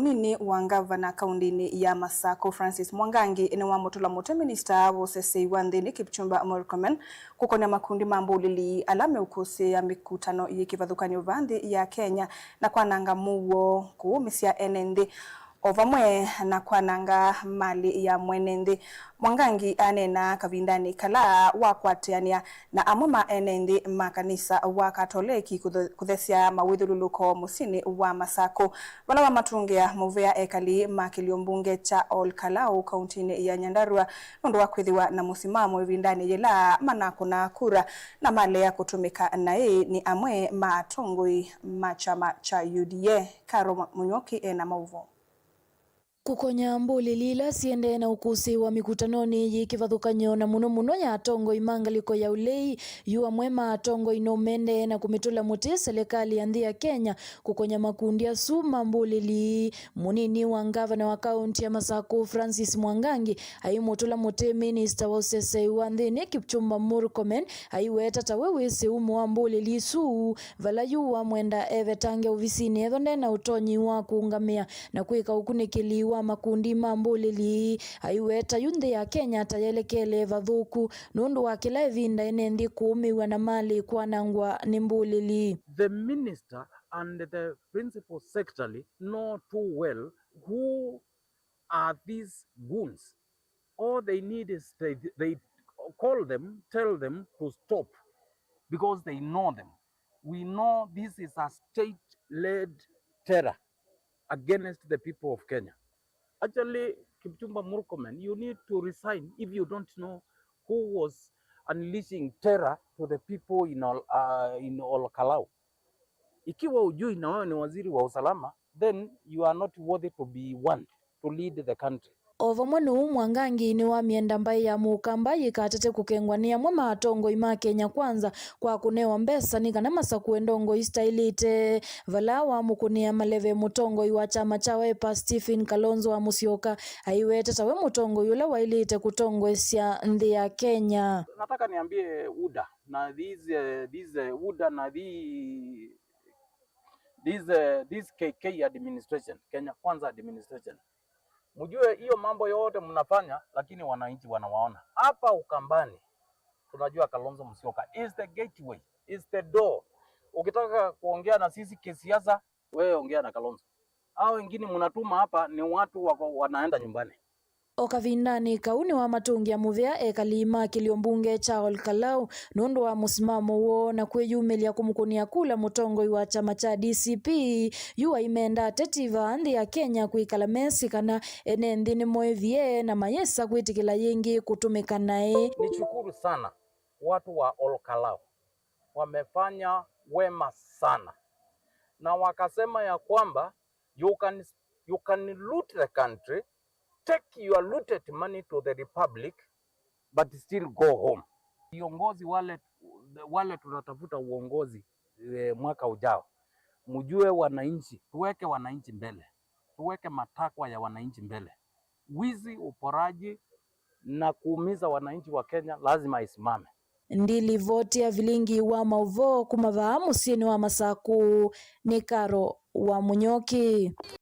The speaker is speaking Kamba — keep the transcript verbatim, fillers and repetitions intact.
Mũnini wa ngavana kaũntĩnĩ ya Masakũ, Francis Mwangangi, nĩwamũtũla mũtĩ minista wa ũsesei wa nthĩnĩ, Kipchumba Murkomen, kũkonya makundi ma mbũlĩli ala meũkũsĩĩa mĩkutano yĩ kĩvathũkany'o vaa nthĩ ya Kenya na kwananga mũuo, kũũmĩsya ene nthĩ, o vamwe na kwananga malĩ ya mwene nthĩ. Mwangangi aneenaa kavindanĩ kala wakwatĩanĩa na amwe ma ene nthĩ ma kanisa wa Katoleki kũthe-, kũthesya mawĩthyũlũlũko mũsyĩnĩ wa Masakũ, vala wamatũngĩa mũvea ekali ma kĩlio mbunge kya Ol Kalou kaũntĩnĩ ya Nyandarua nũndũ wa kwĩthĩwa na mũsimamo ĩvindanĩ yĩla manakũnaa kura na malea kũtũmĩka naĩ nĩ amwe ma atongoi ma kyama kya U D A. Karo Mũnyoki ena maũvoo. Kũkonya mbũlĩli ila siendee na ũkũsĩĩwa mĩkutanonĩ yĩ kĩvathũkany'o, na mũno mũno ya atongoi ma ngalĩko ya ũlei, yu amwe ma atongoi no mendee na kũmĩtũla mũtĩ selekalĩ ya nthĩ ya Kenya kũkonya makundi asu ma mbũlĩli. Mũnini wa ngavana wa kaũntĩ ya Masakũ, Francis Mwangangi, aimũtũla mũtĩ minista wa ũsesei wa nthĩnĩ, Kipchumba Murkomen, aiweta ta we wĩsĩ umo wa mbũlĩli isu, vala yu wamwenda evetange ovisinĩ ethwa ndena ũtonyi wa kũũngamĩa na kwĩka ũkunĩkĩli wa makundi ma mbũlĩli. Aiweta yu nthĩ ya Kenya ta yelekele vathũku nũndũ wa kĩla ĩvinda ene nthĩ kũũmĩw'a na malĩ kwanangwa nĩ mbũlĩli. The minister and the principal secretary know too well who are these goons. All they need is they, they call them, tell them to stop because they know them. We know this is a state-led terror against the people of Kenya. Actually, Kipchumba Murkomen, you need to resign if you don't know who was unleashing terror to the people in Ol-, uh, in Ol Kalou. Ikiwa hujui na wewe ni waziri wa usalama, then you are not worthy to be one to lead the country. O vamwe nũu, Mwangangi nĩwamyenda mbaĩ ya Mũkamba yĩkatate kũkengwa nĩ amwe ma atongoi ma Kenya Kwanza kwa kũnewa mbesa nĩ kana masakũe ndongoi sitaĩlĩte, vala wamũkũnĩa maleve mũtongoi wa kyama kya Wiper, Stephen Kalonzo wa Musyoka, aiweta tawe mũtongoi ũla waĩlĩte kũtongoesya nthĩ ya Kenya. Nataka niambie UDA na these, eh, these, eh, UDA na the, this, eh, this K K administration, Kenya Kwanza administration. Mjue hiyo mambo yote mnafanya, lakini wananchi wanawaona. Hapa Ukambani, tunajua Kalonzo Musyoka is the gateway, is the door. Ukitaka kuongea na sisi kisiasa, wewe ongea na Kalonzo. Hao wengine mnatuma hapa ni watu wako wanaenda nyumbani. O kavindanĩ kau nĩwamatũngĩa mũvea ekali ma kĩlio mbunge kya Ol Kalou nũndũ wa mũsimamo woo na kwĩyumĩlya kũmũkũnĩa kula mũtongoi wa kyama kya D C P. Yu aimenda ateti vaa nthĩ ya Kenya kwĩkala mesĩ kana ene nthĩ nĩmoĩvie na mayĩsa kwĩtĩkĩla yĩngĩ kũtũmĩka naĩ. Nishukuru sana watu wa Ol Kalou, wamefanya wema sana, na wakasema ya kwamba you can, you can loot the country, take your looted money to the republic, but still go home. Viongozi wale, wale tunatafuta uongozi, eh, mwaka ujao, mjue wananchi, tuweke wananchi mbele, tuweke matakwa ya wananchi mbele. Wizi, uporaji na kuumiza wananchi wa Kenya lazima isimame. Ndilivoti ya vilingi wa maũvoo kuma vaa mũsyĩnĩ wa Masakũ nĩ Karo wa Mũnyoki.